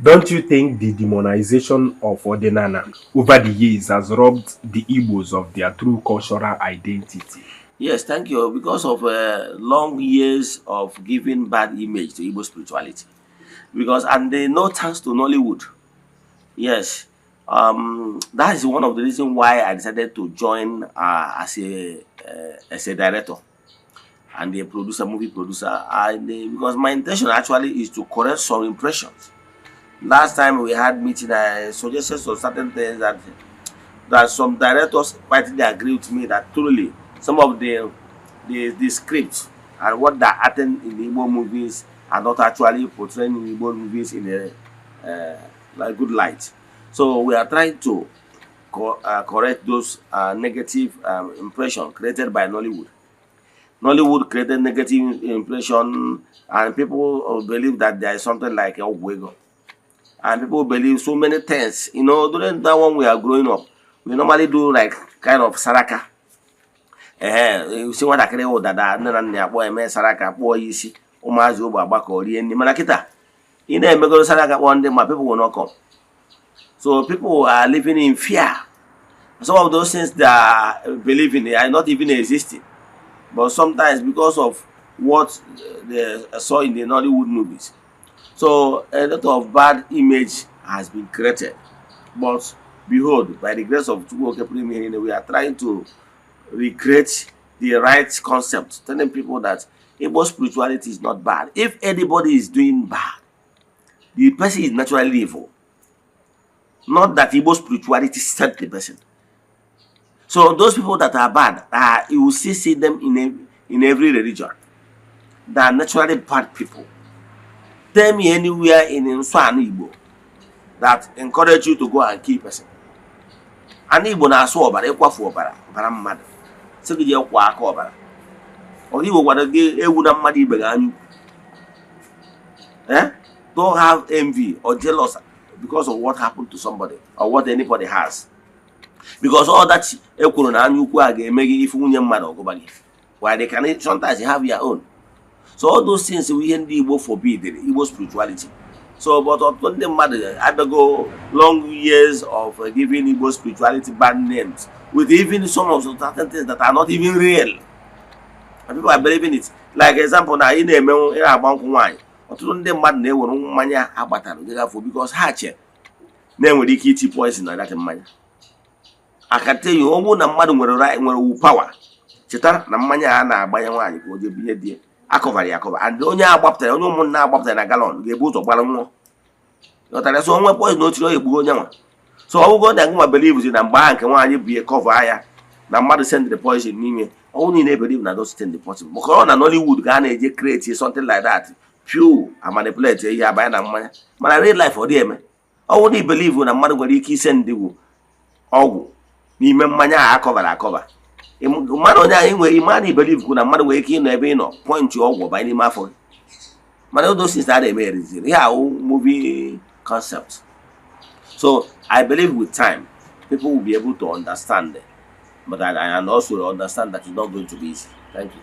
Don't you think the demonization of Odinana over the years has robbed the Igbos of their true cultural identity? Yes, thank you. Because of long years of giving bad image to Igbo spirituality. Because, and they no thanks to Nollywood. Yes. That is one of the reasons why I decided to join as a director and a producer, movie producer. And because my intention actually is to correct some impressions. Last time we had meeting, I suggested some certain things that some directors quietly agree with me that truly some of the scripts and what they're acting in the Igbo movies are not actually portraying in Igbo movies in a like good light. So we are trying to correct those negative impression created by Nollywood. Nollywood created negative impression, and people believe that there is something like ọgwụ ego, and people believe so many things. During that one we are growing up, we normally do like kind of saraka. Ee, si nwatakịrị wụ dada, nne na nna ya kpọọ eme saraka, kpụọ ya isi, ụmụazị ogbe agbakọ rie nri. Mana kịta ị na-emegoro saraka kpọọ ndị ma people will not come. So people are living in fear. Some of those things they are believing are not even existing, but sometimes because of what they saw in the Nollywood movies, so a lot of bad image has been created. But behold, by the grace of Chukwu Okike Pụrụ Ime Ihe Niile, we are trying to recreate the right concept, telling people that Igbo spirituality is not bad. If anybody is doing bad, the person is naturally evil. Not that Igbo spirituality sent the person. So those people that are bad, you will still see them in every religion. They are naturally bad people. Tell me anywhere in Nsọ Ana Igbo that encourage you to go and kill person. Ana Igbo na-asụ ọbara, ịkwafu ọbara, ọbara mmadụ, sị gị jee kwa aka ọbara. Ọga Igbo gwara gị ewu na mmadụ ibe gị anya ukwu. Eh? Don't have envy or jealous because of what happened to somebody or what anybody has. Because all that ekwuru na anya ukwu a ga-eme gị ife nwunye mmadụ ọgụba gị. Why they can sometimes have your own. So all those things bụ ihe ndị Igbo forbid, Igbo spirituality. So but ọtụtụ ndị mmadụ abịago long years of giving Igbo spirituality bad names with even some of the certain things that are not even real. And people are believing it. Like example, na ị na-eme, ị na-agba nkwụ nwaanyị, ọtụtụ ndị mmadụ na-ewere mmanya agbatara gafo because ha che na-enwere ike iti poison na that mmanya. I can tell you, ọ bụrụ na mmadụ nwere right, nwere wu power, chetara na mmanya a na-agbanye nwaanyị ka o jee binye di ya, akọvara ya akọva, and onye a gbapụtara, onye ụmụnna agbapụtara na gallon ga-ebu ụzọ gbara nwụọ. Ghọtara? So onwe poison o tiri, ọ egbugo onye nwa. So ọ bụgo na gịnwa believe na mgbe ahụ nke nwaanyị bụ ihe cover ya na mmadụ send the poison n'ime ọnwụ niile, believe na those things dị possible, maka ọ na Nollywood ka a na-eje create something like that, pure and manipulate ihe abanye na mmanya. Mana real life ọ dị eme. Ọ bụrụ na i believe na mmadụ nwere ike ise ndị ọgwụ n'ime mmanya a akọvara akọva, mmadụ onye ahụ nwere ime, a na believe kwu na mmadụ nwere ike ịnọ ebe ị nọ point ọgwụ banye n'ime afọ gị. Mana those things a na-eme eriziri ihe ahụ movie concept. So I believe with time people will be able to understand it, but I and also understand that it's not going to be easy. Thank you.